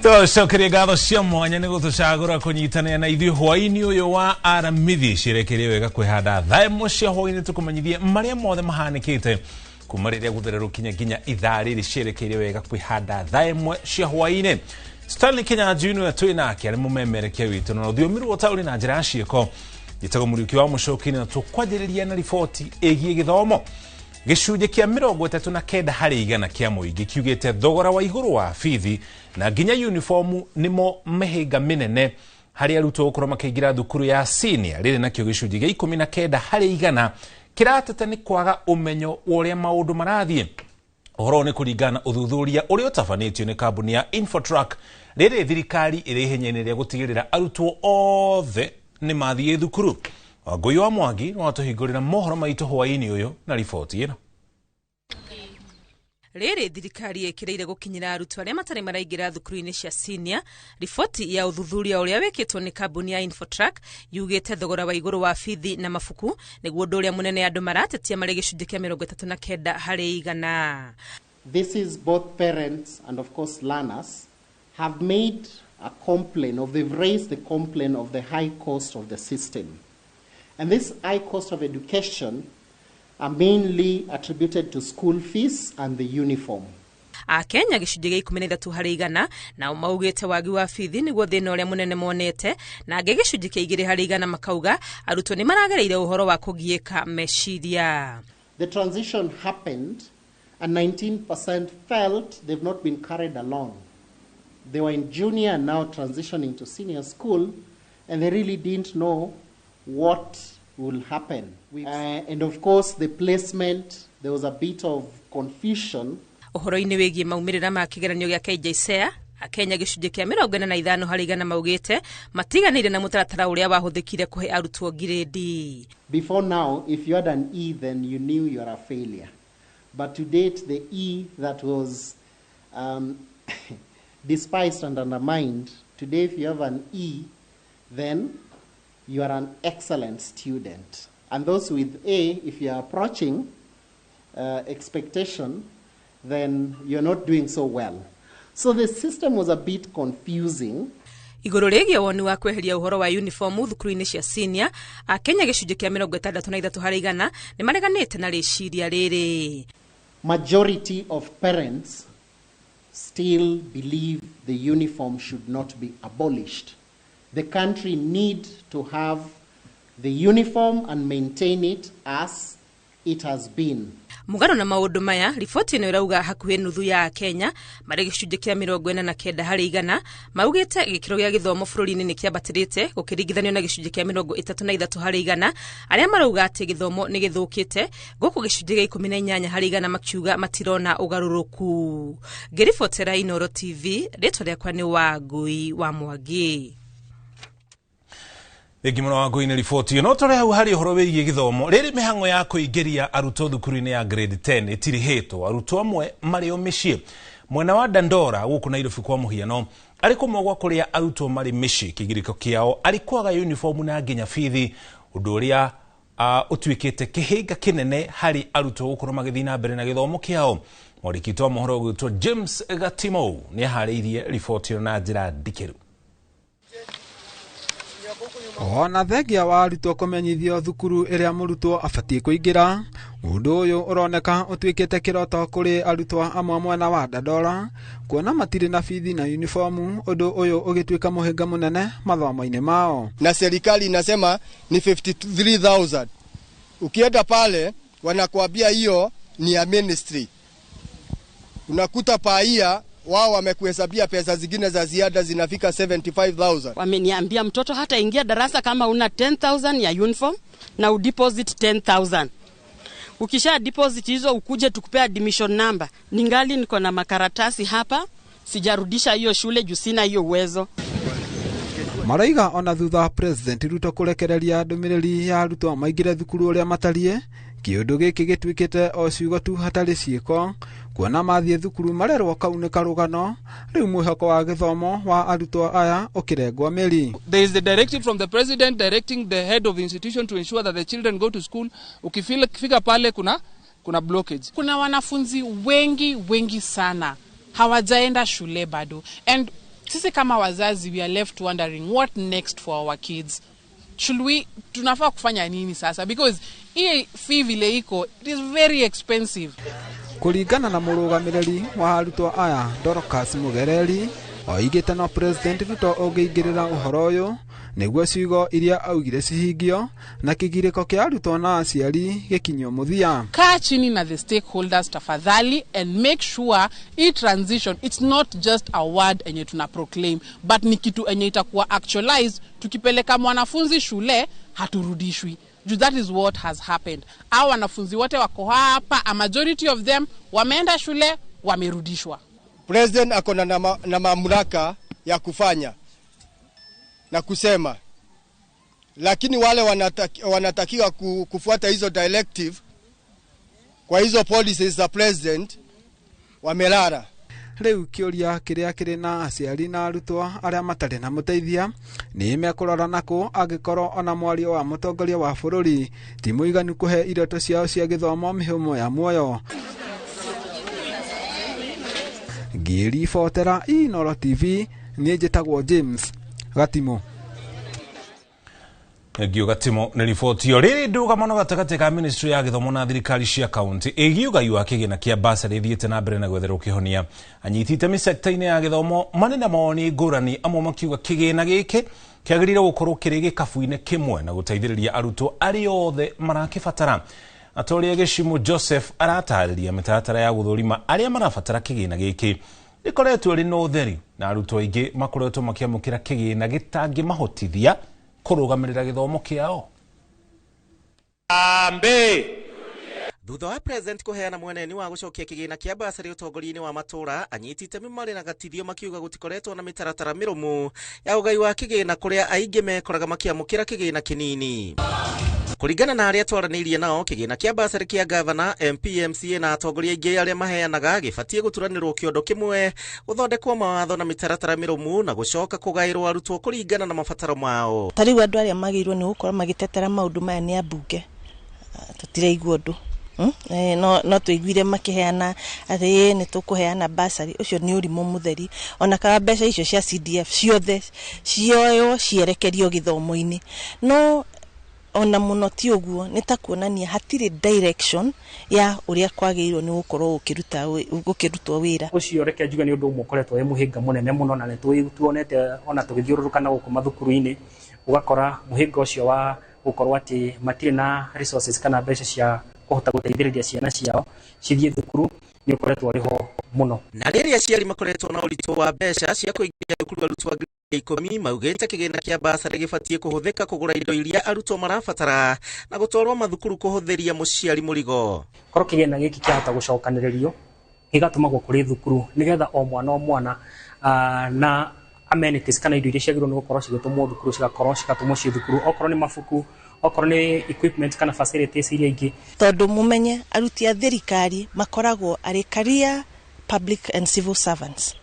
Tũcokerie ngatho cia mwanya nĩ gũtũcagũra kũnyitanĩra na ithuĩ hwaĩ-inĩ ũyũ wa aramithi. Cirekerie wega kwĩhanda thaa 1 cia hwaĩ-inĩ, tũkũmenyithie marĩa mothe mahanĩkĩte kuma rĩrĩa gũthererũkinya nginya ithaa rĩrĩ. Cierekeire wega kwĩhanda thaa 1 cia hwaĩ-inĩ. Stanley Kinyanjui nĩwe twĩ nake arĩ mũmemerekia witũ na rũthiomi rwa ũtaũri na njĩra ya ciĩko. Njĩtagwo Mũriũki wa Mũcoki, na tũkwanjĩrĩria na riboti ĩgiĩ gĩthomo. Gĩcunjĩ kĩa 39% kĩa mũingĩ kiugĩte thogora wa igũrũ wa bithi na nginya uniformu nĩmo mĩhĩnga mĩnene harĩ arutwo gũkorwo makĩingĩra thukuru ya senior. Rĩrĩ nakĩo gĩcunjĩ gĩa 19% kĩrateta nĩ kwaga ũmenyo wa ũrĩa maũndũ marathiĩ. Ũhoro nĩ kũringana na ũthuthuria ũrĩa ũtabanĩtio nĩ kambuni ya Infotrack. Rĩrĩ thirikari ĩrĩ ihenya-inĩ rĩa gũtigĩrĩra arutwo othe nĩ mathiĩ thukuru. Wangũi wa Mwangi nĩ watũhingũrĩra mohoro maitũ hwaĩ-inĩ ũyũ na riboti ĩno. Rĩrĩ thirikari ĩkĩrĩire gũkinyĩra arutwo arĩa matarĩ maraingĩra thukuru-inĩ cia senior. Riboti ya ũthuthuria ũrĩa wĩkĩtwo nĩ kambuni ya Infotrack yugĩte thogora wa igũrũ wa bithi na mabuku nĩguo ũndũ ũrĩa mũnene andũ maratetia marĩ gĩcunjĩ kĩa 39%. This is both parents and of course learners have made a complaint of, they've raised the complaint of the high cost of the system. And this high cost of education are mainly attributed to school fees and the uniform. Akenya gĩcunjĩ gĩa 13% nao maugĩte wagi wa bithi nĩguo thĩna ũrĩa mũnene monete, na angĩ gĩcunjĩ kĩa 2% makauga arutwo nĩ maragereire ũhoro wa kũgiĩka meciria. The transition happened and 19% felt they've not been carried along. They were in junior and now transitioning to senior school, and they really didn't know what will happen. And of course, the placement, there was a bit of confusion. Ũhoro-inĩ wĩgiĩ maumĩrĩra ma kĩgeranio gĩa KJSEA, Akenya gĩcunjĩ kĩa 45% maugĩte matiganĩire na mũtaratara ũrĩa wahũthĩkire kũhe arutwo ngirĩndi. Before now, if you had an E, then you knew you are a failure. But to date, the E that was despised and undermined, today if you have an E, then you are an excellent student. And those with A, if you are approaching expectation, then you're not doing so well. So the system was a bit confusing. Igũrũ rĩgiĩ woni wa kweheria ũhoro wa uniform thukuru-inĩ cia senior, Akenya gĩcunjĩ kĩa 63% nĩ mareganĩte na rĩciria rĩrĩ. Majority of parents still believe the uniform should not be abolished. The country need to have the uniform and maintain it as it has been. Mũgarũ na maũndũ maya, riboti ĩno ĩrauga hakuhĩ nuthu ya Akenya marĩ gĩcunjĩ kĩa 49% maugĩte gĩkĩro gĩa gĩthomo bũrũri-inĩ nĩ kĩambatĩrĩte gũkĩringithanio na gĩcunjĩ kĩa 33% arĩa marauga atĩ gĩthomo nĩ gĩthũkĩte, gũkũ gĩcunjĩ gĩa 18% makiuga matirona ũgarũrũku. Ngĩribotera Inooro TV, rĩtwa rĩakwa nĩ Wangui wa Mwangi. Thengi mũno Wangui nĩ riboti ĩno. Tũrĩ hau harĩ ũhoro wĩgiĩ gĩthomo, rĩrĩ mĩhang'o ya kũingĩria arutwo thukuru-inĩ ya grade 10 ĩtirihĩtwo, arutwo amwe marĩ o mĩciĩ. Mwena wa Dandora gũkũ Nairobi kwa mũhiano, arĩ kũmwe gwa kũrĩa arutwo marĩ mĩciĩ, kĩgirĩko kĩao arĩ kwaga uniform na nginya bithi, ũndũ ũrĩa ũtuĩkĩte kĩhĩnga kĩnene harĩ arutwo gũkorwo magĩthiĩ na mbere na gĩthomo kĩao. Mwandĩki witũ wa mohoro ũgwĩtwo James Gatimou nĩ aharĩirie riboti ĩno na njĩra ndikĩru. Ona thengia wa arutwo kũmenyithio thukuru ĩrĩa mũrutwo abatiĩ kũingĩra, ũndũ ũyũ ũroneka ũtuĩkĩte kĩroto kũrĩ arutwo amwe mwena wa Dandora, kuona matirĩ na bithi na uniformu, ũndũ ũyũ ũgĩtuĩka mũhĩnga mũnene mathomo-inĩ mao. Na serikali inasema ni 53,000. Ukienda pale wanakuambia hiyo ni ya ministry. Unakuta paia wao wamekuhesabia pesa zingine za ziada zinafika 75,000. Wameniambia mtoto hata ingia darasa kama una 10,000 ya uniform na udeposit 10,000. Ukisha deposit hizo ukuje tukupea admission number. Ningali niko na makaratasi hapa, sijarudisha hiyo shule juu sina hiyo uwezo. Maraiga ona thutha President Ruto kũrekereria ndũmĩrĩri ya arutwo maingĩre thukuru ũrĩa matariĩ, kĩũndũ gĩkĩ gĩtuĩkĩte o ciugo tu hatarĩ ciĩko, kuona mathiĩ thukuru marerwo kau nĩ karũgano, rĩu mwĩhoko wa gĩthomo wa arutwo aya ũkĩrengwo mĩri. There is the directive from the president directing the head of the institution to ensure that the children go to school. Ukifika pale kuna blockage. Kuna wanafunzi wengi wengi sana hawajaenda shule bado, and Sisi kama wazazi, we are left wondering what next for our kids. Should we, tunafaa kufanya nini sasa? Because hii fee vile iko, it is very expensive. Kũringana na mũrũgamĩrĩri wa arutwo aya Dorcas Mugereri, oigĩte no President Ruto ũngĩingĩrĩra ũhoro ũyũ nĩguo ciugo iria augire cihingio na kĩgirĩko kĩa arutwo na aciari gĩkinyio mũthia. Kaa chini na the stakeholders tafadhali and make sure hii transition, it's not just a word enye tuna proclaim, but ni kitu enye itakuwa actualized. Tukipeleka mwanafunzi shule, haturudishwi. Juu that is what has happened. Hao wanafunzi wote wako hapa, a majority of them wameenda shule, wamerudishwa. President ako na mamlaka ya kufanya na kusema, lakini wale wanatakiwa kufuata hizo directive kwa hizo policies za president wamelala. Rĩu kĩũria kĩrĩa kĩrĩ na aciari na arutwo arĩa matarĩ na mũteithia nĩ mekũrora nakũ angĩkorwo ona mwario wa mũtongoria wa bũrũri ti mũiganu kũhe iroto ciao cia gĩthomo mĩhũmũ ya muoyo. Ngĩribotera Inooro TV, niĩ njĩtagwo James Gatimo. Ngio Gatimo nĩ riboti ĩyo. Rĩrĩ ndũgamano gatagatĩ ka ministry ya gĩthomo na thirikari cia kaunti ĩgiĩ ũgai wa kĩgĩna kĩa bursary ĩthiĩte na mbere na gwetherwo kĩhonia. Anyiti itemi sekta-inĩ ya gĩthomo marĩ na mawoni ngũrani, amwe makiuga kĩgĩna gĩkĩ kĩagĩrĩire gũkorwo kĩrĩ gĩkabu-inĩ kĩmwe na gũteithĩrĩria arutwo arĩa othe marakĩbatara. Atoria Gĩcimu Joseph aratarĩria mĩtaratara ya gũthũrima arĩa marabatara kĩgĩna gĩkĩ rĩkoretwo rĩ na ũtheri na arutwo aingĩ makoretwo makĩamũkĩra kĩgĩna gĩtangĩmahotithia kũrũgamĩrĩra gĩthomo kĩao. Ambe thutha wa president kũheana mweneni wa gũcokia kĩgĩna kĩa bursary ũtongoria-inĩ wa matũra, anyiti itemi marĩ na gatithio makiuga gũtikoretwo na mĩtaratara mĩrũmu ya ũgai wa kĩgĩna kũrĩa aingĩ mekoraga makĩamũkĩra kĩgĩna kĩnini. Kũringana na arĩa twaranĩirie nao, kĩgĩna kĩa bursary kĩa gavana, MP, MCA na atongoria aingĩ arĩa maheanaga gĩbatiĩ gũturanĩrwo kĩondo kĩmwe, gũthondekwo mawatho na mĩtaratara mĩrũmu na gũcoka kũgaĩrwo arutwo kũringana na mabataro mao. Ta rĩu andũ arĩa magĩrĩirwo nĩ gũkorwo magĩtetera maũndũ maya nĩ ambunge, tũtiraigua ũndũ. No tũiguire makĩheana atĩ nĩ tũkũheana bursary, ũcio nĩ ũrimũ mũtheri. Ona kana mbeca icio cia CDF ciothe cioywo cierekerio gĩthomo-inĩ, no ona mũno ti ũguo, nĩ ta kuonania hatirĩ direction ya ũrĩa kwagĩrĩirwo nĩ gũkorwo gũkĩrutwo wĩra ũcio. Reke njuge nĩ ũndũ ũmwe ũkoretwo wĩ mũhĩnga mũnene mũno, na nĩ tuonete ona tũgĩthiũrũrũka na gũkũ mathukuru-inĩ, ũgakora mũhĩnga ũcio wa gũkorwo atĩ matirĩ na resources kana mbeca cia kũhota gũteithĩrĩria ciana ciao cithiĩ thukuru nĩ ũkoretwo ũrĩ ho mũno. Na rĩrĩa aciari makoretwo na ũritũ wa mbeca cia kũingĩria thukuru arutwo 10,000 maugĩte kĩgĩna kĩa bursary gĩbatiĩ kũhũthĩka kũgũra indo iria arutwo marabatara na gũtwarwo mathukuru kũhũthĩria mũciari mũrigo. Korwo kĩgĩna gĩkĩ kĩahota gũcokanĩrĩrio gĩgatũmagwo kũrĩ thukuru nĩgetha o mwana o mwana na amenities kana indo iria ciagĩrĩirwo nĩ gũkorwo cigĩtũmwo thukuru cigakorwo cigatũmwo ciĩ thukuru, okorwo nĩ mabuku, okorwo nĩ equipment kana facilities iria ingĩ. Tondũ mũmenye aruti a thirikari makoragwo arĩ career public and civil servants.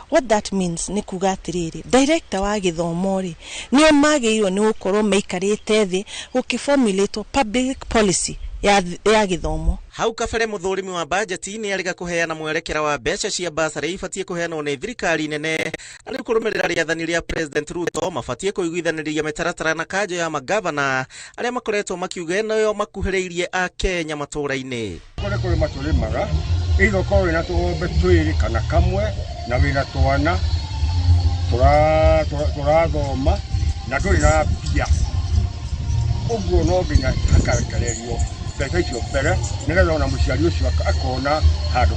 What that means nĩ kuga atĩrĩrĩ, director wa gĩthomo rĩ nĩo magĩrĩirwo nĩ gũkorwo maikarĩte thĩ gũkĩformulatwo public policy ya gĩthomo. Hau kabere mũthũrimi wa bajeti nĩ arĩga kũheana mwerekera wa mbeca cia bursary ibatiĩ kũheanwo nĩ thirikari nene, na rĩu kũrũmĩrĩra rĩathani rĩa President Ruto mabatiĩ kũiguithanĩria mĩtaratara na kanjo ya magavana arĩa makoretwo makiuga ĩno makuhĩrĩirie a Kenya matũũra-inĩ. Kũrĩa kũrĩma tũrĩmaga either ũkorwo wĩna tũgombe twĩrĩ kana kamwe na wĩna twana tũrathoma na ndũrĩ na mbia, ũguo no nginya hakarekererio mbeca icio mbere nĩgetha ona mũciari ũcio akona handũ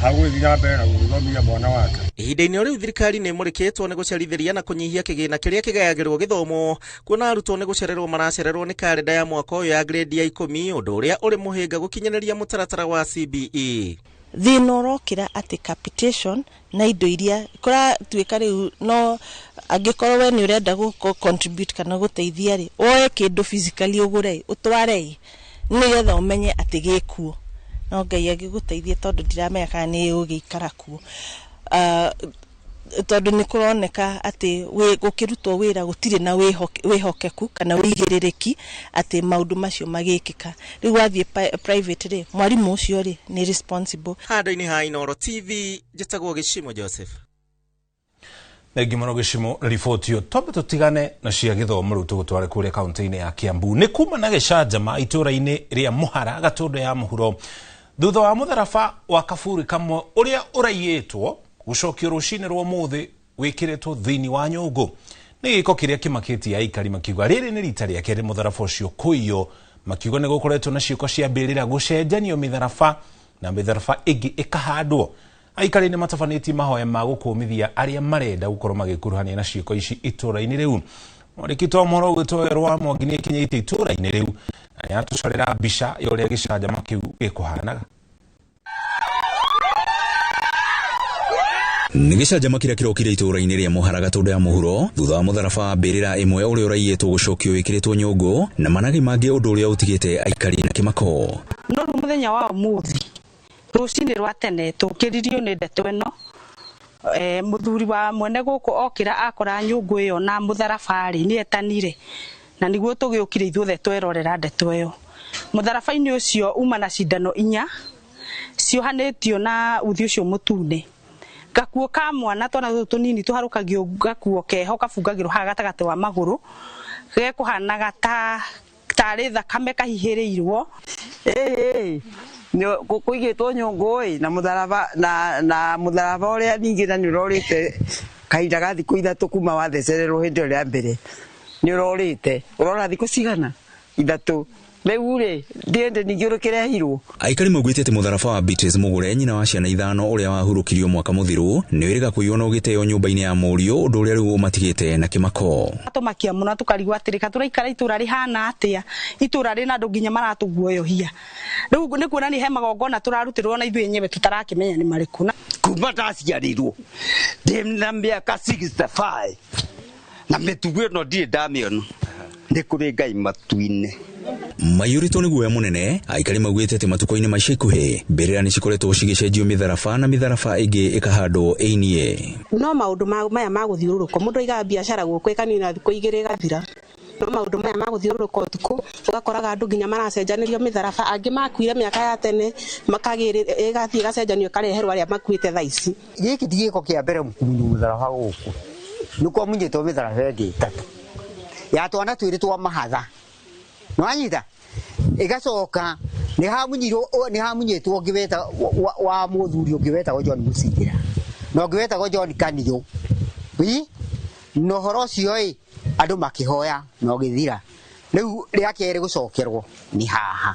ha gũgĩthiĩ na mbere na gũgĩthomithia mwana wake. Ihinda-inĩ o rĩu thirikari nĩ ĩmũrĩkĩtwo nĩ gũcerithĩria na kũnyihia kĩgĩna kĩrĩa kĩgayagĩrwo gĩthomo, kuona arutwo nĩ gũcererwo maracererwo nĩ karenda ya mwaka ũyũ ya grade ya 10, ũndũ ũrĩa ũrĩ mũhĩnga gũkinyanĩria mũtaratara wa CBE. Thĩna ũrokĩra atĩ capitation na indo iria kũratuĩka rĩu, no angĩkorwo we nĩ ũrenda gũ contribute kana gũteithia rĩ, woe kĩndũ physically ũgũre ũtware nĩgetha ũmenye atĩ gĩkuo. No Ngai agĩgũteithie tondũ ndiramenya kana nĩ ĩgũgĩikara kuo, tondũ nĩ kũroneka atĩ gũkĩrutwo wĩra gũtirĩ na wĩhokeku kana wĩigĩrĩrĩki atĩ maũndũ macio magĩkĩka. Rĩu wathiĩ private rĩ, mwarimũ ũcio rĩ nĩ responsible. Handũ-inĩ ha Inooro TV, njĩtagwo Gĩcimo Joseph. Thengi mũno Gĩcimo riboti ĩyo. Twambe tũtigane na cia gĩthomo rĩu tũgũtware kũrĩa kaunti-inĩ ya Kiambu. Nĩ kuma na gĩcanjama itũũra-inĩ rĩa Mũhara Gatũndũ ya Mũhuro thutha wa mũtharaba wa kaburi kamwe ũrĩa ũraiyĩtwo gũcokio rũcinĩ rwa ũmũthĩ wĩkĩrĩtwo thĩinĩ wa nyũngũ. Nĩ gĩko kĩrĩa kĩmakĩtie aikari makiuga rĩrĩ nĩ rita rĩa kerĩ mũtharaba ũcio kũiywo, makiuga nĩ gũkoretwo na ciĩko cia mbĩrĩra gũcenjanio mĩtharaba na mĩtharaba ĩngĩ ĩkahandwo. Aikari nĩ matabanĩtie mahoya ma gũkũmithia arĩa marenda gũkorwo magĩkuruhania na ciĩko ici itũũra-inĩ rĩu. Mwandĩki wa mohoro ũgwĩtwo Werũ wa Mwangi nĩ akinyĩte itũũra-inĩ rĩu na nĩ aratũcorera mbica ya ũrĩa gĩcanjama kĩu gĩkũhanaga. Nĩ gĩcanjama kĩrĩa kĩrokire itũũra-inĩ rĩa Mũhara Gatũndũ ya Mũhuro thutha wa mũtharaba wa mbĩrĩra ĩmwe ũrĩa ũraiyĩtwo gũcokio wĩkĩrĩtwo nyũngũ na managĩ mangĩ, ũndũ ũrĩa ũtigĩte aikari na kĩmako. No rĩu mũthenya wa ũmũthĩ rũcinĩ rwa tene tũkĩririo nĩ ndeto ĩno, mũthuri wa mwene gũkũ okĩra akora nyũngũ ĩyo na mũtharaba rĩ nĩ etanire, na nĩguo tũgĩũkire ithuothe twerorera ndeto ĩyo. Mũtharaba-inĩ ũcio uma na cindano inya ciohanĩtio na uthi ũcio mũtune. Gakuo ka mwana twana tũtũ tũnini tũharũkagio gakuo keho kabungagĩrwo haha gatagatĩ wa magũrũ gekũhanaga ta tarĩ thakame kahihĩrĩirwo. Kũigĩtwo nyũngũ ĩ na mũtharaba na mũtharaba ũrĩa ningĩ na nĩ ũrorĩte kahinda ga thikũ 3 kuma wathecererwo hĩndĩ ĩyo rĩa mbere nĩ ũrorĩte, ũrora thikũ cigana 3 rĩu rĩ ndiende ningĩ ũrũkĩrehirwo. Aikari maugĩte atĩ mũtharaba wa Beatrice Mũgũre nyina wa ciana 5 ũrĩa wahurũkirio mwaka mũthiru nĩ wĩrĩga kũiywo na ũgĩteo nyũmba-inĩ ya mũriũ, ũndũ ũrĩa rĩu ũmatigĩte na kĩmako. Tũmakia mũno tũkarigwo atĩrĩ katũraikara itũũra rĩhana atĩa, itũũra rĩna andũ nginya maratũguoyohia. Rĩu nĩ kuonania he magongona tũrarutĩrwo na ithuĩ enyewe tũtarakĩmenya nĩ marĩkũ. Kuma ndaciarirwo ndĩ na mĩaka 65 na mĩtugo ĩno ndirĩ ndamĩona, nĩ kũrĩ Ngai matu-inĩ. Maiyũrĩtwo nĩ guoya mũnene, aikari maugĩte atĩ matukũ-inĩ ma ica ikuhĩ mbĩrĩra nĩ cikoretwo cigĩcenjio mĩtharaba na mĩtharaba ĩngĩ ĩkahandwo ĩinie. No maũndũ maya ma gũthiũrũrũka mũndũ aigaga biacara gũkũ ĩkanina thikũ 2 ĩgathira. No maũndũ maya ma gũthiũrũrũka ũtukũ ũgakoraga andũ nginya maracenjanĩrio mĩtharaba, angĩ makuire mĩaka ya tene makagĩrĩ ĩgathiĩ ĩgacenjanio ĩkareherwo arĩa makuĩte thaa ici. Gĩkĩ ti gĩko kĩa mbere kũmunywo mũtharaba gũkũ, nĩ kwamunyĩtwo mĩtharaba ĩngĩ 3 ya twana 2 twa mahatha nwanyita ĩgacoka nĩ hamunyĩtwo ũngĩ weta wa mũthuri ũngĩ wetagwo John Mũcingira na ũngĩ wetagwo John Kaniũ na ũhoro ũcio ĩ andũ makĩhoya na ũgĩthira. Rĩu rĩa kerĩ gũcokerwo nĩ haha.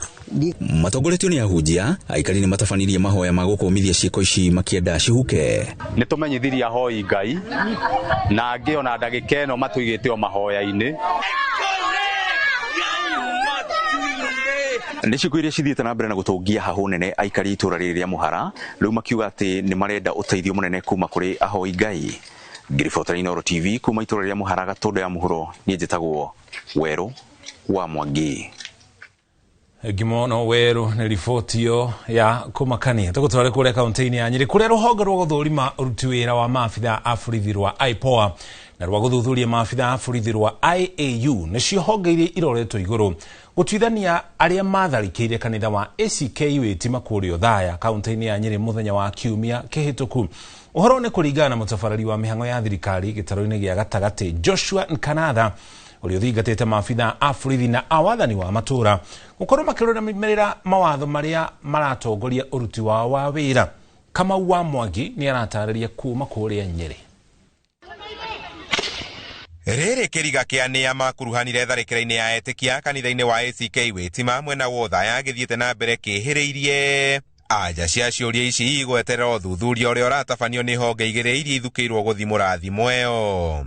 Matongoretio nĩ ahunjia, aikari nĩ matabanirie mahoya ma gũkũmithia ciĩko ici makĩenda cihuke. Nĩ tũmenyithirie ahoi Ngai na angĩ ona ndagĩka ĩno matũigĩte o mahoya-inĩ. Nĩ ciĩko iria cithiĩte na mbere na gũtũngia hahũ nene aikari itũũra rĩrĩ rĩa Mũhara rĩu makiuga atĩ nĩ marenda ũteithio mũnene kuma kũrĩ ahoi Ngai. Ngĩribotera Inooro TV kuma itũũra rĩa Mũhara Gatũndũ ya Mũhuro, niĩ njĩtagwo Werũ wa Mwangi. Ngimono Werũ nĩ riboti ĩyo ya kũmakania. Tũgũtware kũrĩa kaunti-inĩ ya Nyĩrĩ kũrĩa rũhonge rwa gũthũrima ũruti wĩra wa maabithaa a borithi rwa IPOA na rwa gũthuthuria maabithaa a borithi rwa IAU nĩcio honge iria iroretwo igũrũ gũtuithania arĩa matharĩkĩire kanitha wa ACK Wĩtima kũrĩa Othaya kaunti-inĩ ya Nyĩrĩ mũthenya wa kiumia kĩhĩtũku. Ũhoro nĩ kũringana na mũtabarĩri wa mĩhang'o ya thirikari gĩtarũ-inĩ gĩa gatagatĩ Joshua Nkanatha ũrĩa ũthingatĩte maabithaa a borithi na a wathani wa matũũra gũkorwo makĩrũmĩrĩra mawatho marĩa maratongoria ũruti wao wa wĩra. Kamau wa Mwangi nĩ aratarĩria kuma kũrĩa Nyĩrĩ. Rĩrĩ kĩriga kĩa nĩa makuruhanire tharĩkĩra-inĩ ya etĩkia kanitha-inĩ wa ACK Wĩtima mwena wa Othaya gĩthiĩte na mbere kĩhĩrĩirie. Anja cia ciũria ici igweterera ũthuthuria ũrĩa ũratabanio nĩ honge igĩrĩ iria ithukĩirwo gũthimũra thimũ ĩyo.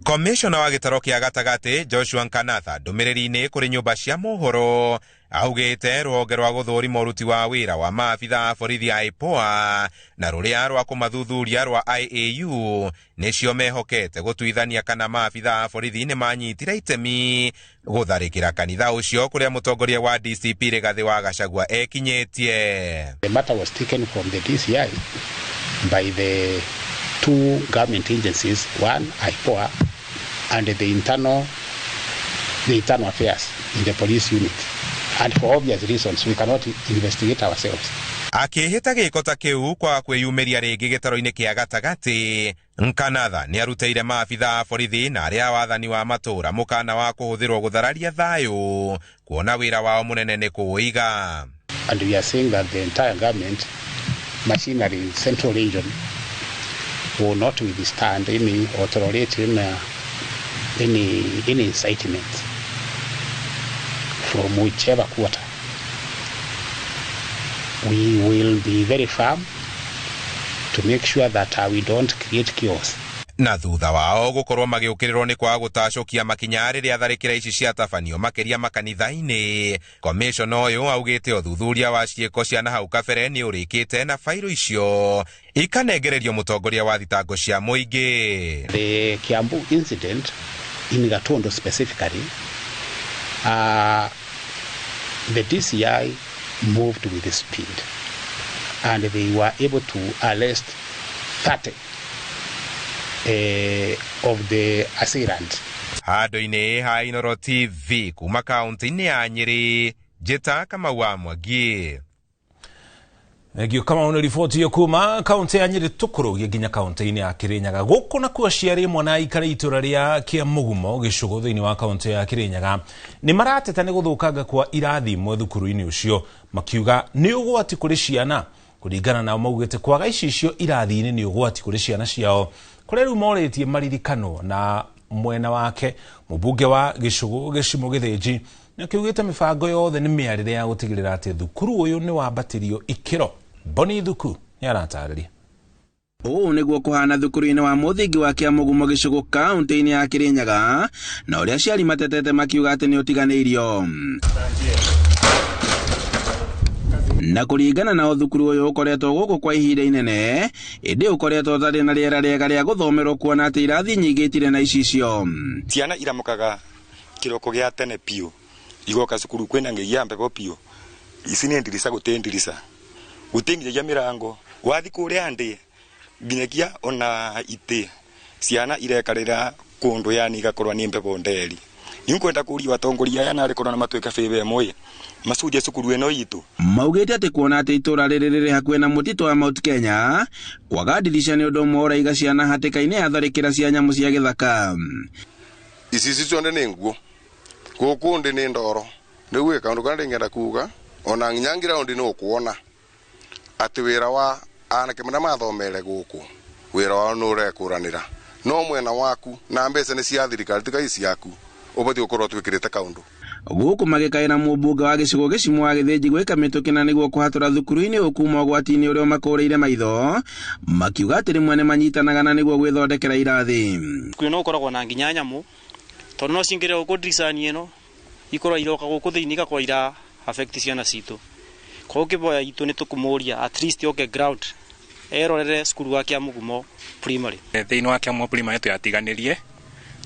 Komishona wa gĩtaro kĩa gatagatĩ Joshua Nkanatha ndũmĩrĩri-inĩ kũrĩ nyũmba cia mohoro augĩte rũhonge rwa gũthũrima ũruti wa wĩra wa maabithaa a borithi a IPOA na rũrĩa rwa kũmathuthuria rwa IAU nĩcio mehokete gũtuithania kana maabithaa a borithi nĩ manyitire itemi gũtharĩkĩra kanitha ũcio kũrĩa mũtongoria wa DCP Rigathĩ wa Gachagua ekinyĩtie. The matter was taken from the DCI by the two government agencies, one IPOA and the internal affairs in the police unit. And for obvious reasons, we cannot investigate ourselves. Akĩhĩta gĩko ta kĩu kwaga kwĩyumĩria rĩngĩ gĩtaro-inĩ kĩa gatagatĩ. Nkanatha nĩ arutĩire maabitha a borithi na arĩa a wathani wa matũũra mũkana wa kũhũthĩrwo gũthararia thayũ kuona wĩra wao mũnene nĩ kũũiga. And we are saying that the entire government machinery in Central Region will not withstand any or tolerate any incitement from whichever quarter. We will be very firm to make sure that we don't create chaos. Na thutha wao gũkorwo magĩũkĩrĩrwo nĩ kwaga gũtacũkia makinya rĩrĩa tharĩkĩra ici ciatabanio makĩria makanitha-inĩ, komishona ũyũ augĩte ũthuthuria wa ciĩko cia na hau kabere nĩ ũrĩkĩte na bairũ icio ikanengererio mũtongoria wa thitango cia mũingĩ. The Kiambu incident in Gatundu specifically, the DCI moved with speed and they were able to arrest 30 of the assailants. Handũ-inĩ ha Inooro TV kuma kaunti-inĩ ya Nyĩrĩ, Njĩta Kamau wa Mwangi. Thengio Kamau nĩ riboti ĩyo kuma kaunti ya Nyĩrĩ tũkũrũgie nginya kaunti-inĩ ya Kĩrĩnyaga. Gũkũ nakuo aciari amwe na aikari itũra rĩa Kĩamũgumo gĩcũgũ thĩinĩ wa kaunti ya Kĩrĩnyaga nĩ marateta nĩ gũthũkanga kwa irathi imwe thukuru-inĩ ũcio, makiuga nĩ ũgwati kũrĩ ciana. Kũringana nao maugĩte kwaga icicio irathi-inĩ nĩ ũgwati kũrĩ ciana ciao, kũrĩa rĩu morĩtie maririkano. Na mwena wake mũmbunge wa gĩcũgũ Gĩcimo Gĩthĩnji nĩakĩugĩte mĩbango yothe nĩ mĩarĩre ya gũtigĩrĩra atĩ thukuru ũyũ nĩ wambatĩrio ikĩro. Boni Thuku nĩ aratarĩria. Ũũ nĩguo kũhana thukuru-inĩ wa mũthingi wa Kĩamũgumo gĩcũgũ kaunti-inĩ ya Kĩrĩnyaga, na ũrĩa aciari matetete makiuga atĩ nĩ ũtiganĩirio. Na kũringana na thukuru ũyũ ũkoretwo gũkũ kwa ihinda inene, ĩndĩ ũkoretwo ũtarĩ na rĩera rĩega rĩa gũthomerwo kuona atĩ irathi nyingĩ itirĩ na icicio. Ciana iramukaga kĩroko gĩa tene biũ igoka cukuru kwĩna ng'ei ya mbebo biũ. Ici nĩ ndirica gũtĩ ndirica, gũtĩ nginyagia mĩrango, wathi kũrĩa ndĩ nginyagia ona itĩ ciana irekarĩra kũndũ yani igakorwo nĩ mbebo nderi. Nĩngwenda kũria atongoria aya narĩ korwo na matuĩka bĩbe ĩmwe macunje cukuru ĩno itũ. Maugĩte atĩ kuona atĩ itũra rĩrĩ rĩrĩ hakuhĩ na mũtitũ wa Mount Kenya, kwaga ndirica nĩ ũndũ ũmwe ũraiga ciana hatĩka-inĩ ya tharĩkĩra cia nyamũ cia gĩthaka. Icicio cionde nĩ nguo, gũkũ ndĩ nĩ ndoro. Rĩu ĩ kaũndũ karĩa ndĩngĩenda kuga ona nginya ngiraundi nĩ ũkuona atĩ wĩra wa anake marĩa mathomere gũkũ wĩra wao nĩ ũrekũranĩra, no mwena waku na mbeca nĩ cia thirikari tiga ciaku ũbatiĩ gũkorwo twĩkĩrĩte kaũndũ. Gũkũ magĩkaĩra mũmbunge wa gĩcigo Gĩcimo wa Gĩthĩnji gwĩka mĩtũkĩ na nĩguo kũhatũra thukuru-inĩ ũyũ kuma ũgwati-inĩ ũrĩa ũmakũrĩire maitho, makiuga atĩ rĩmwe nĩ manyitanaga na nĩguo gwĩthondekera irathi. Cukuru ĩno gũkoragwo na nginya nyamũ, tondũ no cingĩre gũkũ ndirica-inĩ ĩno ikorwo iroka gũkũ thĩinĩ igakorwo ira affect ciana citũ. Koguo kĩboya itũ nĩ tũkũmũria at least oke ground erorere cukuru wa Kĩamũgumo Primary. Thĩinĩ wa Kĩamũgumo Primary tũyatiganĩrie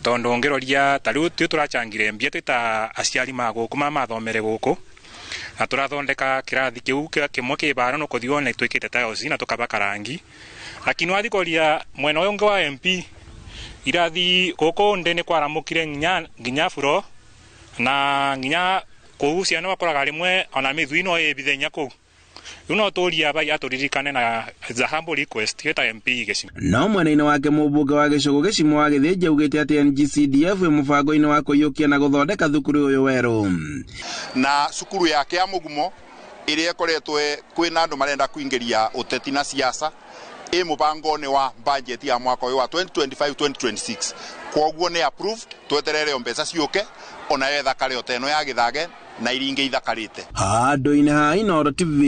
tondũ ũngĩroria ta rĩu tũ tũrachangire mbia twĩ ta aciari ma gũkũ ma mathomere gũkũ, na tũrathondeka kĩrathi kĩu kĩmwe kĩ bara no kũthiĩ wone twĩkĩte tiles na tũkabaka rangi, lakini wathiĩ kũria mwena ũyũ ũngĩ wa MP irathi gũkũ ndĩ nĩ kwaramũkire nginya buro na nginya kũu ciana wakoraga rĩmwe ona mĩthui no ĩbithe nginya kũu. Rĩu no tũrie bai atũririkane na the humble request ta MP Gĩcimo. No mwena-inĩ wake mũmbunge wa gĩcũgũ Gĩcimo wa Gĩthĩnji augĩte atĩ NGCDF ĩ mũbango-inĩ wa kũiyũkia na gũthondeka thukuru ũyũ werũ. Na cukuru ya Kĩamũgumo ĩrĩa ĩkoretwo kwĩna andũ marenda kũingĩria ũteti na siasa ĩ mũbango-inĩ wa budget ya mwaka ũyũ wa 2025-2026, koguo nĩ approved, tweterere o mbeca ciũke ona yo ĩthakare o ta ĩno ya Gĩthage na iria ingĩ ithakarĩte. Handũ-inĩ ha Inooro TV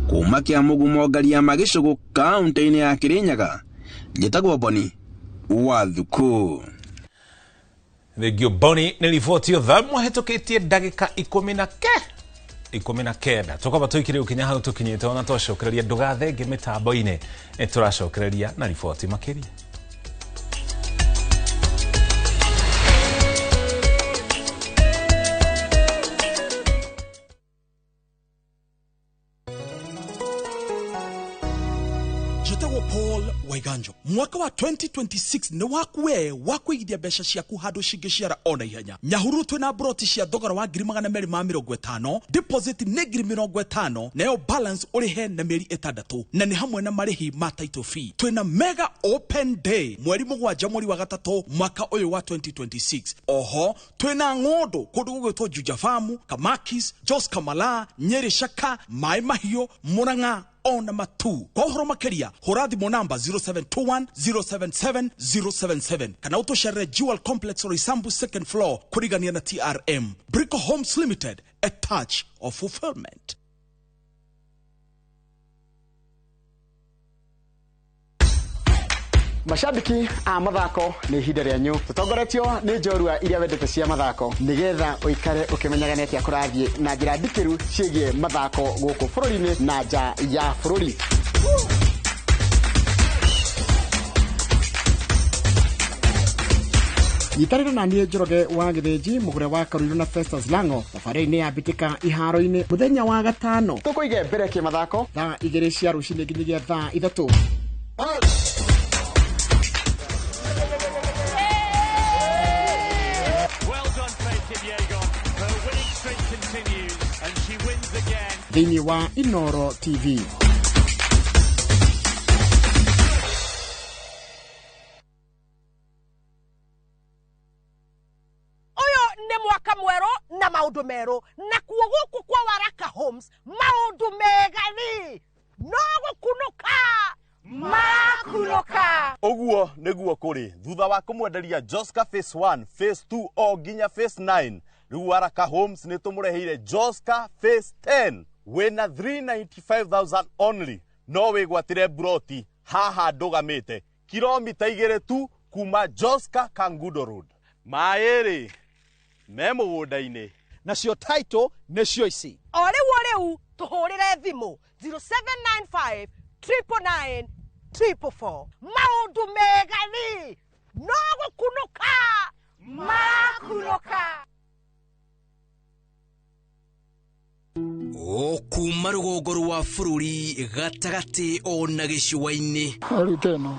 kuma Kĩamũgumo Ngariama gĩcũgũ kaunti-inĩ ya Kĩrĩnyaga, njĩtagwo Boni wa Thuku. Thengio Boni nĩ riboti ĩyo thaa ĩmwe ndagĩka 19 tũkaba tũikire ũkinya hau tũkinyĩte ona twacokereria ndũgathenge mĩtambo-inĩ tũracokereria na riboti makĩria. Njĩtagwo Paul Waiganjo. Mwaka wa 2026 nĩ waku we wa kũigithia mbeca ciaku handũ cingĩciara ona ihenya. Nyahururu twĩna broti cia thogora wa 250,000, deposit nĩ 50,000, nayo balance ũrĩhe na mĩeri 6, na nĩ hamwe na marĩhi ma title fee. Twĩna mega open day mweri 7 mweri wa 3 mwaka ũyũ wa 2026. Oho twĩna ng'ũndũ kũndũ gũgwĩtwo Juja Farm, Kamakis, Jos Kamala, Nyeri Shaka, Mai Mahiũ, Murang'a ona matu. Kwa ũhoro makĩria hũra thimũ namba 0721 077 077 kana ũtũcerere Jewel Complex Roysambu second floor kũrigania na TRM. Brico Homes Limited, a touch of fulfillment. Mashabiki a mathako nĩ ihinda rĩanyu tũtongoretio nĩ njorua iria wendete cia mathako nĩgetha ũikare ũkĩmenyaga nĩ atĩa kũrathiĩ na njĩra ndikĩru ciĩgiĩ mathako gũkũ bũrũri-inĩ na nja ya bũrũri. Nyitanĩra na niĩ Njoroge wa Gĩthĩnji mũgũre wa Karuiru na Festus Lango thabarĩ-inĩ ya mbĩtĩka iharo-inĩ mũthenya wa gatano tũkũige mbere kĩmathako thaa 2 cia rũcinĩ nginyagia thaa 3. Thĩinĩ wa Inoro TV. Ũyũ nĩ mwaka mwerũ na maũndũ merũ, na kuo gũkũ kwa Waraka Homes maũndũ mega rĩ no gũkunũka makunũka. Ũguo nĩguo kũrĩ thutha wa kũmwenderia Joska phase 1, phase 2 o nginya phase 9. Rĩu Waraka Homes nĩ tũmũreheire Joska phase 10 wĩna 395,000 only, no wĩgwatĩre broti haha ndũgamĩte kilomita 2 tu kuma Joska Kangundo Road. Maĩ rĩ me mũgũnda-inĩ, nacio title nĩcio ici. O rĩu o rĩu tũhũrĩre thimũ 0795 999 444. Maũndũ mega rĩ no gũkunũka makunũka. O kuma rũgongo rwa bũrũri gatagatĩ ona gĩcũa-inĩ. Rĩu ta ĩno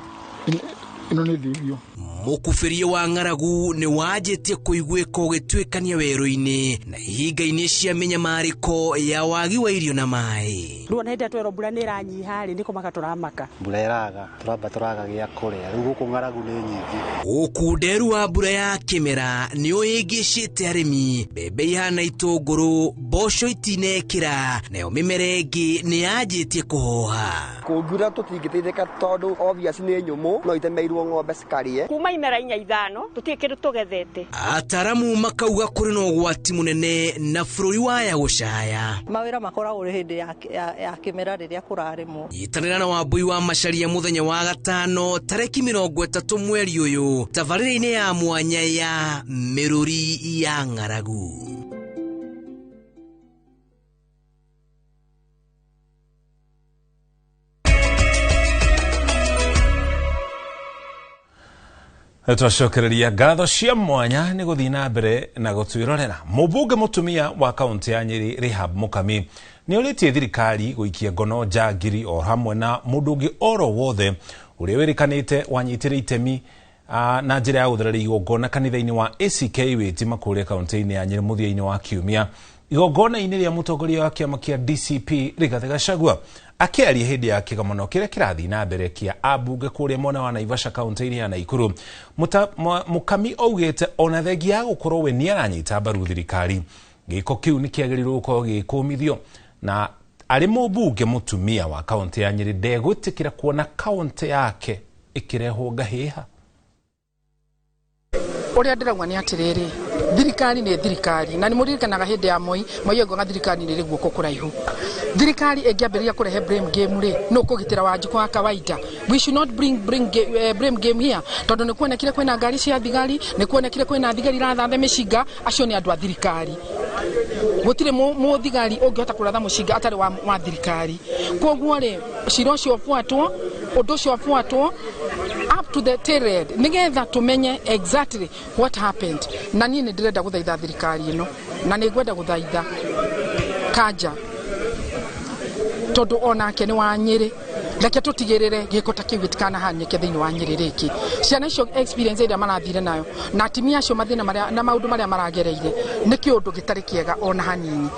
ĩno nĩ thibio. Mũkubĩria wa ng'aragu nĩ wanjĩtie kũiguĩka ũgĩtuĩkania werũ-inĩ na ihinga-inĩ cia mĩnyamarĩko ya wagi wa irio na maĩ. Rĩu ona hĩndĩ ĩrĩa twerwo mbura nĩ ĩranyiha rĩ, nĩ kũmaka tũramaka. Mbura ĩraga, tũramba tũraga gĩa kũrĩa, rĩu gũkũ ng'aragu nĩ nyingĩ. Ũkunderu wa mbura ya kĩmera nĩ ũhĩngĩcĩte arĩmi, mbembe ihana itũngũrũ, mboco itinekĩra, nayo mĩmera ĩngĩ nĩ yanjĩtie kũhoha. Kũngiura tũtingĩteithĩka tondũ obvious nĩ nyũmũ, no itemeirwo ng'ombe cikarĩe. Kuma imera 4 5 tũtirĩ kĩndũ tũgethete. Ataramu makauga kũrĩ na ũgwati mũnene na bũrũri waya gũcaya. Mawĩra makoragwo hĩndĩ ya kĩmera rĩrĩa kũrarĩmwo. Nyitanĩra na Wambui wa Macharia mũthenya wa gatano tarĩki 30 mweri ũyũ tabarĩra-inĩ ya mwanya ya mĩrũri ya ng'aragu. Twacokereria ngatho cia mwanya nĩ gũthiĩ na mbere na gũtwĩrorera. Mũmbunge mũtumia wa kaunti ya Nyĩrĩ Rehab Mukami nĩ orĩtie thirikari gũikia ngono njangiri o hamwe na mũndũ ũngĩ oro wothe ũrĩa wĩrĩkanĩte wanyitĩre itemi na njĩra ya gũthereria igongona kanitha-inĩ wa ACK Wĩtima kũrĩa kaunti-inĩ ya Nyĩrĩ mũthia-inĩ wa kiumia. Igongona-inĩ rĩa mũtongoria wa kĩama kĩa DCP Rigathĩ Gachagua akĩaria hĩndĩ ya kĩgomano kĩrĩa kĩrathiĩ na mbere kĩa ambunge kũrĩa mwena wa Naivasha kaunti-inĩ ya Naikuru, Mukami augĩte ona thengia ya gũkorwo we nĩaranyita mbaru thirikari, gĩko kĩu nĩkĩagĩrĩirwo gũkorwo gĩgĩkũmithio, na arĩ mũmbunge mũtumia wa kaunti ya Nyĩrĩ ndegwĩtĩkĩra kuona kaunti yake ĩkĩrehwo ngahĩha. Ũrĩa ndĩrauga nĩ atĩrĩrĩ, thirikari nĩ thirikari, na nĩ mũririkanaga hĩndĩ ya Moi, Moi augaga thirikari nĩ ĩrĩ guoko kũraihu. Thirikari ĩngĩambĩrĩria kũrehe blame game rĩ, nũ kũgitĩra Wanjikũ wa kawaida. We should not bring blame game here, tondũ nĩ kuonekire kwĩna ngari cia thigari, nĩ kuonekire kwĩna thigari irathathe mĩcinga, acio nĩ andũ a thirikari. Gũtirĩ mũthigari ũngĩhota kũratha mũcinga atarĩ wa thirikari. Koguo rĩ, cira ũcio ũbuatwo, ũndũ ũcio ũbuatwo up to the tail end nigetha tumenye exactly what happened. Na niĩ nĩ ndĩrenda gũthaitha thirikari ĩno, na nĩ ngwenda gũthaitha Kanja tondũ onake nĩ wa Nyĩrĩ. Reke tũtigĩrĩre gĩko ta kĩu gĩtikanahanĩke thĩinĩ wa Nyĩrĩ rĩngĩ. Ciana icio experience ĩrĩa marathire nayo na atumia acio mathĩna marĩa na maũndũ marĩa maragereire nĩ kĩũndũ gĩtarĩ kĩega ona hanini.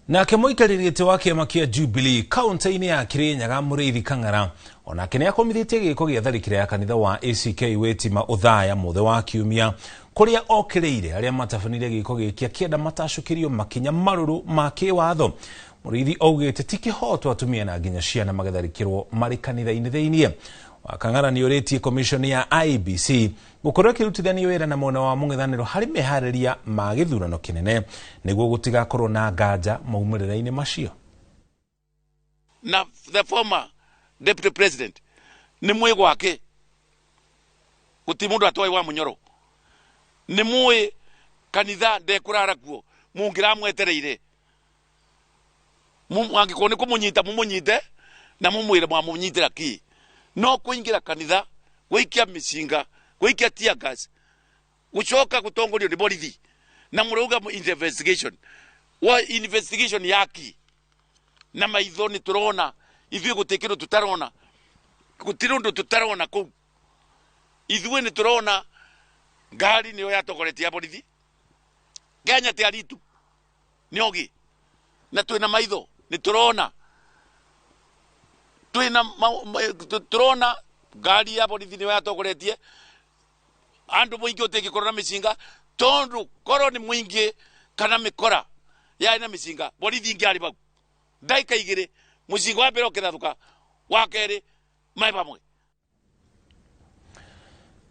Nake mũikarĩri gĩtĩ wa kĩama kĩa Jubilee kaunti-inĩ ya Kirinyaga Mũrĩithi Kang'ara onake nĩ akomithĩtie gĩko gĩa tharĩkĩra ya kanitha wa ACK Witima Othaya mũthĩ wa kiumia kũrĩa okĩrĩire arĩa matabanire gĩko gĩkĩ akĩenda matacũkĩrio makinya marũrũ ma kĩwatho. Mũrĩithi augĩte ti kĩhoto atumia na nginya ciana magĩtharĩkĩrwo marĩ kanitha-inĩ thĩiniĩ. Wakang'ara nĩ ũrĩtie commission ya IEBC gũkorwo ĩkĩrutithania wĩra na mwena wa mũng'ethanĩro harĩ meharĩria ma gĩthurano kĩnene nĩguo gũtigakorwo na nganja maumĩrĩra-inĩ macio. Na the former deputy president nĩ mwĩ gwake gũtirĩ mũndũ atoĩ wa Munyoro, nĩ mwĩ kanitha ndekũrara kuo mũngĩramwetereire angĩkorwo nĩ kũmũnyita mũmũnyite na mũmwĩre mwamũnyitĩra kĩ. No kuingira kanitha gwikia micinga gwikia tear gas gucoka gutongorio ni borithi na murauga investigation wa investigation yaki na maitho ni turona ithuĩ gũtirĩ kĩndũ tutarona gũtirĩ ũndũ tutarona kũu ithuĩ nĩ turona ngari nĩyo yatongoretie borithi Kenya ti aritu nĩ ogi na twĩna maitho nĩ turona twina turona ngari ya borithi niyo yatongoretie andu muingi utingikorwo na micinga tondu korwo ni muingi kana mikora yari na micinga borithi ingi ari bau ndaika igiri mucinga wa mbere ukithathuka wa keri mai pamwe.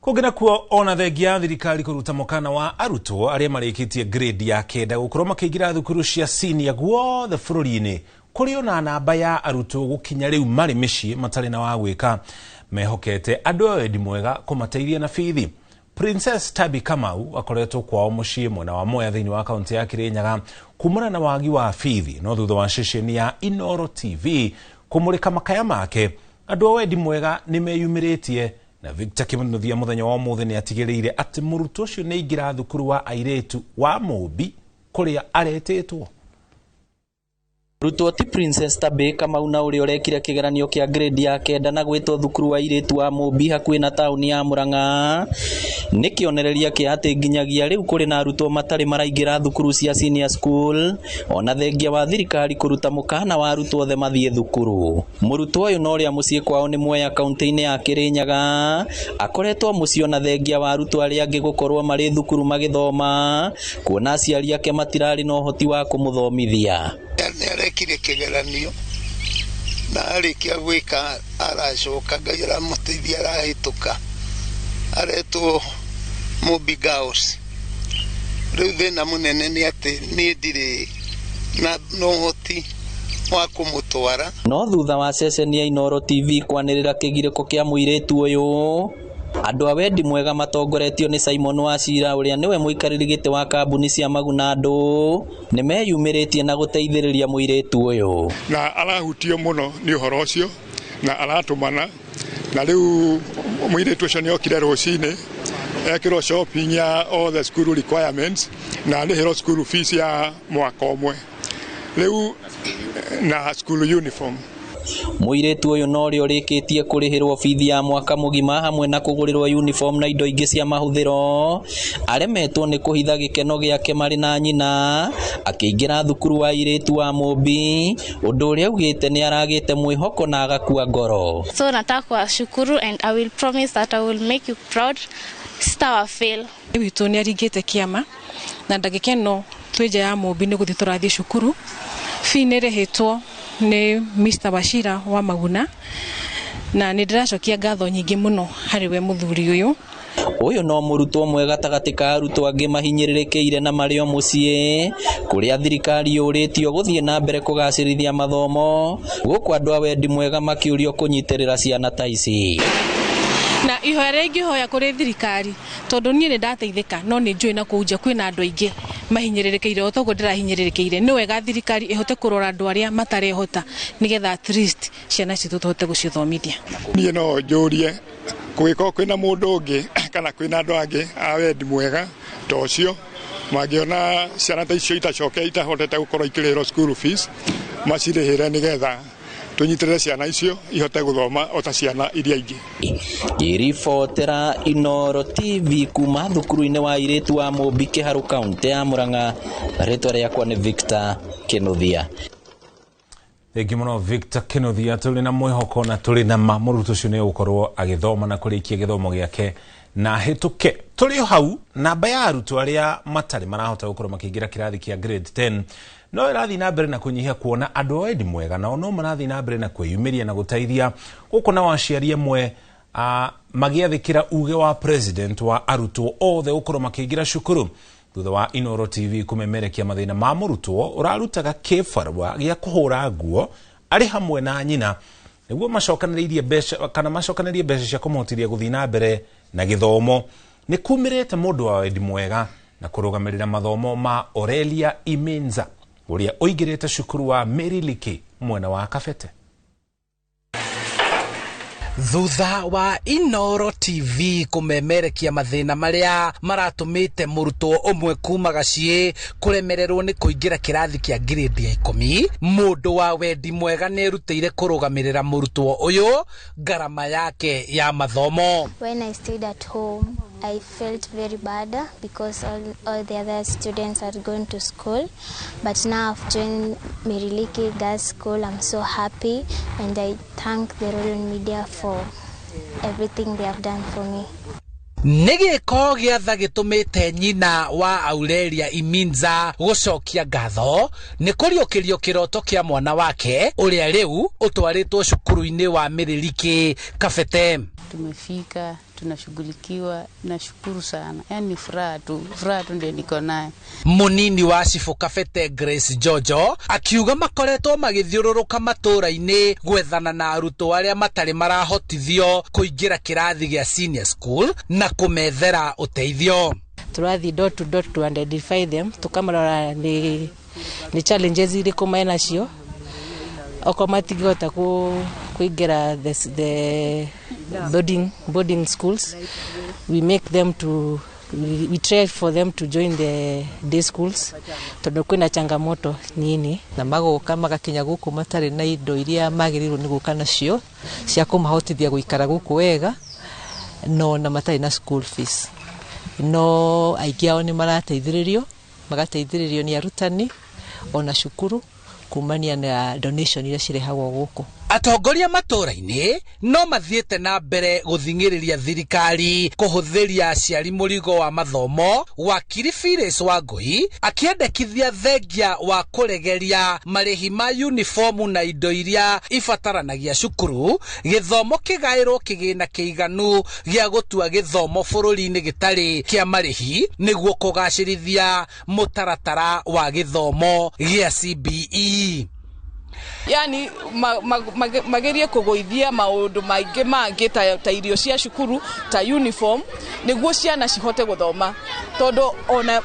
Kũngĩ nakuo ona thengia ya thirikari kũruta mũkana wa arutwo arĩa marĩkĩtie grade ya 9 gũkorwo makĩingĩra thukuru cia senior guothe bũrũri-inĩ kũrĩ ona namba ya arutwo gũkinya rĩu marĩ mĩciĩ matarĩ na wa gwĩka mehokete andũ a wendi mwega kũmateithia na bithi. Princess Tabi Kamau akoretwo kwao mũciĩ mwena wa Mwea thĩinĩ wa kaunti ya Kirinyaga kumana na wagi wa bithi, no thutha wa ceceni ya Inoro TV kũmũrĩka makaya make andũ a wendi mwega nĩ meyumĩrĩtie na Victor Kimunuthia mũthenya wa ũmũthĩ nĩ atigĩrĩire atĩ mũrutwo ũcio nĩ aingĩra thukuru wa airĩtu wa Mũmbi kũrĩa aretĩtwo. Rutwo ti Princess Tabi Kamau na ũrĩa ũrekire kĩgeranio kĩa grade ya 9 na gwĩtwo thukuru wa airĩtu wa Mũmbi hakuhĩ na taũni ya Murang'a nĩ kĩonereria kĩa atĩ nginyagia rĩu kũrĩ na arutwo matarĩ maraingĩra thukuru cia senior school ona thengia wa thirikari kũruta mũkana wa arutwo othe mathiĩ thukuru. Mũrutwo ũyũ na ũrĩa mũciĩ kwao nĩ Mwea kaunti-inĩ ya Kirinyaga akoretwo mũciĩ ona thengia wa arutwo arĩa angĩ gũkorwo marĩ thukuru magĩthoma kuona aciari ake matirarĩ na ũhoti wa kũmũthomithia. Nĩarekire kĩgeranio na arĩkia gwĩka aracoka Ngai aramũteithia arahĩtũka aretwo Mũmbi Girls. Rĩu thĩna mũnene nĩ atĩ niĩ ndirĩ na ũhoti wa kũmũtwara. No thutha wa ceceni ya Inoro TV kwanĩrĩra kĩgirĩko kĩa mũirĩtu ũyũ andũ a wendi mwega matongoretio nĩ Simon Wachira ũrĩa nĩwe mũikarĩri gĩtĩ wa kambuni cia Maguna andũ nĩ meyumĩrĩtie na gũteithĩrĩria mũirĩtu ũyũ. Na arahutio mũno nĩ ũhoro ũcio na aratũmana na rĩu mũirĩtu ũcio nĩokire rũcinĩ ekĩrwo shopping ya all the school requirements na arĩhĩrwo school fees ya mwaka ũmwe rĩu na school uniform. Mũirĩtu ũyũ na ũrĩa ũrĩkĩtie kũrĩhĩrwo bithi ya mwaka mũgima hamwe na kũgũrĩrwo uniform na indo ingĩ cia mahũthĩro aremetwo nĩ kũhitha gĩkeno gĩake marĩ na nyina akĩingĩra thukuru wa airĩtu wa Mũmbi ũndũ ũrĩa augĩte nĩ aragĩte mwĩhoko na agakua ngoro. So nataka kuwashukuru and I will promise that I will make you proud. Sitawafail. Witũ nĩ aringĩte kĩama na ndagĩka ĩno twĩ nja ya Mũmbi nĩ gũthiĩ tũrathiĩ cukuru. Fee nĩ ĩrĩhĩtwo nĩ Mr. Wachira wa Maguna na nĩ ndĩracokia ngatho nyingĩ mũno harĩ we mũthuri ũyũ. Ũyũ no mũrutwo ũmwe gatagatĩ ka arutwo angĩ mahinyĩrĩrĩkĩire na marĩ o mũciĩ kũrĩa thirikari yũrĩtio gũthiĩ na mbere kũgacĩrithia mathomo gũkũ andũ a wendi mwega makĩũrio kũnyitĩrĩra ciana ta ici. Na ihoya rĩrĩa ingĩhoya kũrĩ thirikari tondũ niĩ nĩ ndateithĩka no nĩ njũĩ na kũu nja kwĩna andũ aingĩ mahinyĩrĩrĩkĩire o toguo ndĩrahinyĩrĩrĩkĩire nĩ wega thirikari ĩhote kũrora andũ arĩa matarehota nĩgetha at least ciana citũ tũhote gũcithomithia. Niĩ no njũrie kũngĩkorwo kwĩna mũndũ ũngĩ kana kwĩna andũ angĩ a wendi mwega ta ũcio mangĩona ciana ta icio itacoke itahotete gũkorwo ikĩrĩhĩrwo school fees macirĩhĩre nĩgetha Tũnyitĩrĩre ciana icio ihote gũthoma o ta ciana iria ingĩ. Ngĩribotera Inooro TV kuma thukuru-inĩ wa airĩtu wa Mũmbi Kĩharũ kaũntĩ ya Murang'a, rĩtwa rĩakwa nĩ Victor Kĩnuthia. Thengi mũno Victor Kĩnuthia, tũrĩ na mwĩhoko na tũrĩ na ma mũrutwo ũcio nĩ ũgũkorwo agĩthoma na kũrĩkia gĩthomo gĩake na hĩtũke. Tũrĩ o hau, namba ya arutwo arĩa matarĩ marahota gũkorwo makĩingĩra kĩrathi kĩa grade 10 no ĩrathiĩ na mbere na kũnyihia, kuona andũ a wendi mwega nao no marathiĩ na mbere na kwĩyumĩria na gũteithia gũkũ, nao aciari amwe magĩathĩkĩra uge wa president wa arutwo othe gũkorwo makĩingĩra cukuru thutha wa Inooro TV kũmemerekia mathĩna ma mũrutwo ũrarutaga kĩbarũa gĩa kũhũra nguo arĩ hamwe na nyina nĩguo macokanĩrĩirie mbeca kana macokanĩrie mbeca cia kũmũhotithia gũthiĩ na mbere na gĩthomo. Nĩ kumĩrĩte mũndũ wa wendi mwega na kũrũgamĩrĩra mathomo ma Aurelia Iminza ũrĩa ũingĩrĩte cukuru wa Mary mwena wa Kabete. Thutha wa Inooro TV kũmemerekia mathĩna marĩa maratũmĩte mũrutwo ũmwe kuma gaciĩ kũremererwo nĩ kũingĩra kĩrathi kĩa grade ya 10, mũndũ wa wendi mwega nĩerutĩire kũrũgamĩrĩra mũrutwo ũyũ ngarama yake ya mathomo. When I stayed at home, I felt very bad because all the other students are going to school. But now I've joined Miriliki Girls School. I'm so happy and I thank the Royal Media for everything they have done for me. Nĩ gĩko gĩa tha gĩtũmĩte nyina wa Aurelia Iminza gũcokia ngatho nĩ kũriũkĩrio kĩroto kĩa mwana wake ũrĩa rĩu ũtwarĩtwo cukuru-inĩ wa Miriliki Kabete. Tumefika, tunashughulikiwa, nashukuru sana. Yaani furaha tu ndio niko nayo. Munini wa Cibũ Kabete Grace Jojo akiuga makoretwo magĩthiũrũrũka matũra-inĩ gwethana na arutwo arĩa matarĩ marahotithio kũingĩra kĩrathi gĩa senior school na kũmethera ũteithio. Tũrathiĩ door to door to identify them, tukamarora ni challenges irĩkũ menacio, okorwo matingĩhota kũingĩra the boarding schools, we make them to we try for them to join the day schools tondu kwina changamoto nini na magoka magakinya guku matari na indo iria magirirwo ni guka nacio cia kumahotithia guikara guku wega no na matari na school fees no aingi ao ni marateithiririo magateithiririo ni arutani ona cukuru kumania na donation iria cirehagwo guku. Atongoria matũra-inĩ no mathiĩte na mbere gũthing'ĩrĩria thirikari kũhũthĩria aciari mũrigo wa mathomo. Wakiri Phyllis Wangũi akĩendekithia thengia wa kũregeria marĩhi ma uniformu na indo iria ibataranagia cukuru, gĩthomo kĩgaĩrwo kĩgĩna kĩiganu gĩa gũtua gĩthomo bũrũri-inĩ gĩtarĩ kĩa marĩhi nĩguo kũgacĩrithia mũtaratara wa gĩthomo gĩa CBE. Yani magerie kũgũithia maũndũ maingĩ mangĩ ta irio cia cukuru ta uniform nĩguo ciana cihote gũthoma tondũ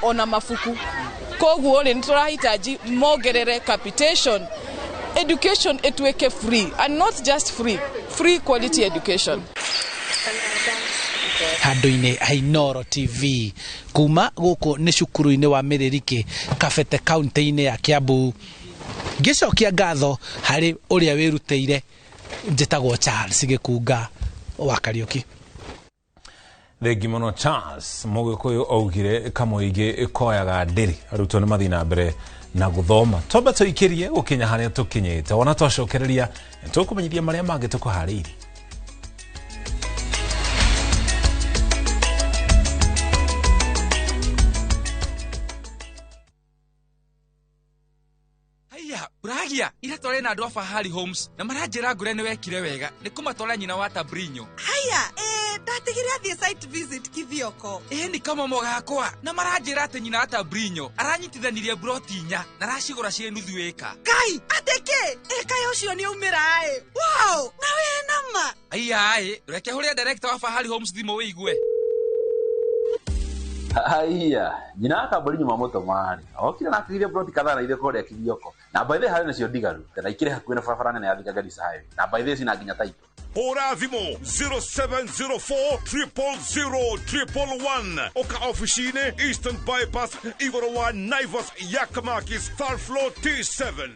ona mabuku. Koguo rĩ nĩtũrahitaji mongerere capitation, education ĩtuĩke free and not just free, free quality education. Handũ-inĩ ha Inooro TV kuma gũkũ nĩ cukuru-inĩ wa Mĩrĩrĩkĩ Kabete kaunti-inĩ ya Kiambu, ngĩcokia ngatho harĩ ũrĩa wĩrutĩire. Njĩtagwo Charles Gĩkunga wa Kariũki. Thengi mũno Charles. Mũgĩkũyũ augire kamũingĩ koyaga ndĩrĩ, arutwo nĩ mathiĩ na mbere na gũthoma. Twambe tũikĩrie gũkinya harĩa tũkinyĩte, ona twacokereria nĩtũkũmenyithia marĩa mangĩ tũkũharĩirie. Uragia ira tware na andu a Fahari Homes na maranjira ngure ni wekire wega ni kumatwara nyina wa Tabrinyo. Haya, ndatigire athie site visit Kithioko. Ni kama mogakwa na maranjira ati nyina wa Tabrinyo aranyitithanirie broti inya na aracigura cie nuthu eka. Kai ateke kai ucio ni umira ai. Wow, na we nama. Aya ai, reke huria director wa Fahari Homes thimu wigue. Haya, nyina wa Tabrinyo mamũtũma-rĩ, okire na akĩgiria broti kadhaa na ithuĩ kũrĩa Kithioko. Na by the way harĩ nacio ndigaru, na ikĩrĩ hakuhĩ na barabara nene ya Thika Garissa Highway. Na by the way cina nginya title. Hũra thimũ 0704 000 111 oka ofici-inĩ Eastern Bypass igũrũ wa Naivas Yakamakis third floor T7.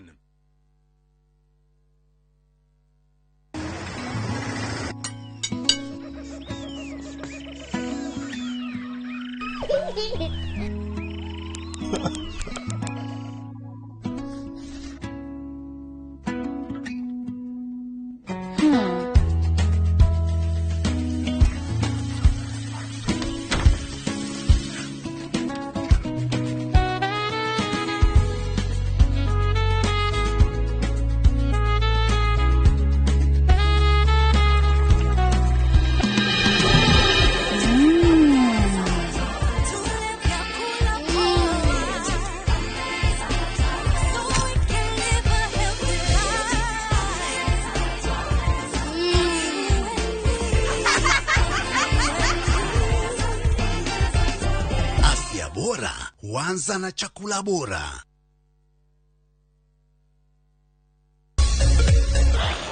Huanza na chakula bora.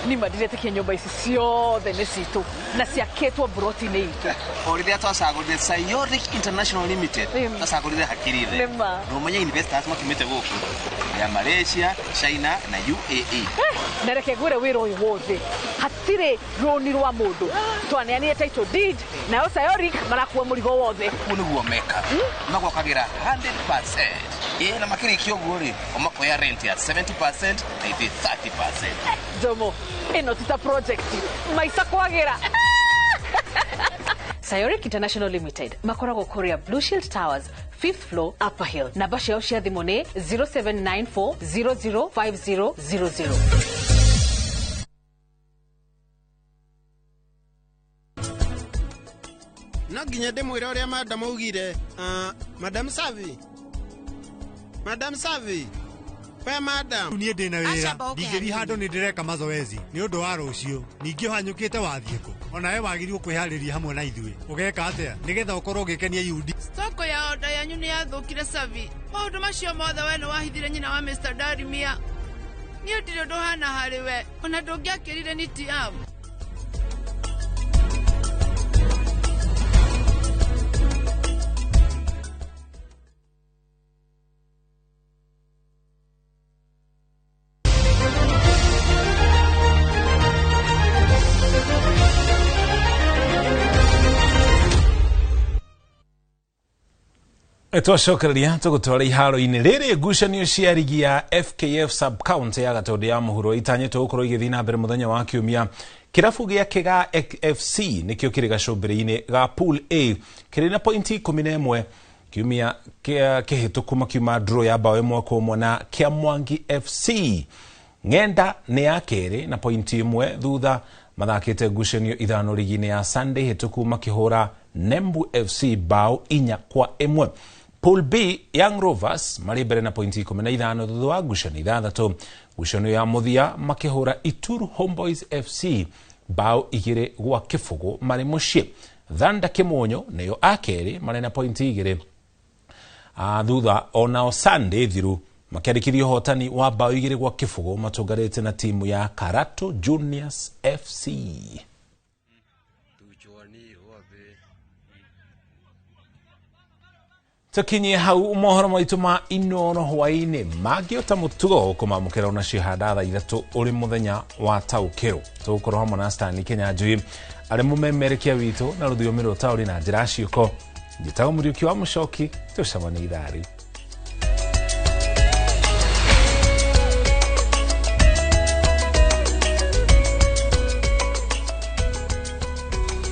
Ni madiretĩkia nyũmba ici ciothe nĩ citũ na ciakĩtwo mburoti-inĩ itũ. O rĩrĩa twacagũrire Sayoric International Limited, twacagũrire hakiri thĩ. Na ũmenye investors makiumĩte gũkũ ya Malaysia, China na UAE. Na reke ngwĩre wĩra ũyũ wothe hatirĩ rũni rwa mũndũ. Twaneanire title deed nayo Sayoric marakua mũrigo wothe. Ũguo nĩguo mekaga. Magwakagĩra 100%. Ĩ na makĩrĩkia ũguo rĩ, o makoya rent ya 70% na ithuĩ 30%. Njomo, ĩno ti ta project maica kwagĩra. Sayoric International Limited makoragwo kũrĩa Blue Shield Towers, 5th floor, Upper Hill. Namba ciao cia thimũ nĩ 0794 005000. No nginya ndĩmwĩre ũrĩa madam augire. Madam Savi, Madam Savi, we madam. Niĩ ndĩna wĩra, ndingĩthiĩ handũ nĩ ndĩreka mazoezi nĩ ũndũ wa rũciũ. Ningĩ ũhanyũkĩte wathiĩ kũ? Onawe wagĩrĩirwo kwĩharĩria hamwe na ithuĩ. Ũgeka atĩa nĩgetha ũkorwo ũgĩkenia UD? Stoko ya oda yanyu nĩ yathũkire Savi. Maũndũ macio mothe we nĩ wahithire nyina wa Mr. Darimia. Niĩ ndirĩ ũndũ hana harĩ we, ona ndũngĩakĩrire niti am. Twacokereria tũgũtwara iharo-inĩ rĩrĩ ngucanio cia rigi ya FKF sub county ya Gatũndũ ya mũhuro itanyĩtwo gũkorwo igĩthiĩ na mbere mũthenya wa kiumia. Kĩrabu gĩa Kĩgaa FC nĩkĩo kĩrĩ gacũmbĩrĩ-inĩ ga Pool A kĩrĩ na pointi 11. Kiumia kĩhĩtũku makiuma draw ya bao 1-1 na kĩa Mwangi FC. Ng'enda nĩ ya kerĩ na pointi 1 thutha mathakĩte ngucanio 5 rigi-inĩ ya Sunday hĩtũku makĩhũra Nembu FC bao 4-1. Pool B, Young Rovers marĩ mbere na pointi 15 thutha wa ngucanio 6. Ngucanio ya mũthia makĩhũra Ituru Homeboys FC bao 2-0 marĩ mũciĩ. Thanda Kĩmonyo nĩyo a kerĩ marĩ na pointi 2. Thutha onao Sunday thiru makĩandĩkithia ũhotani wa bao 2-0 matũnganĩte na timu ya Karato Juniors FC. Tukinyie hau mohoro maitu ma Inooro hwaĩ-inĩ mangĩ ota mũtugo kũmamũkĩra ona cihanda thaa 3 ũrĩ mũthenya wa taũkĩrwo. Tũgũkorwo hamwe na Stanley Kinyanjui arĩ mũmemerekia witũ na rũthiomi rwa ũtaũri na njĩra ciĩko. Njĩtagwo Mũriũki wa Mũcoki, tũcemanie ithaa rĩu.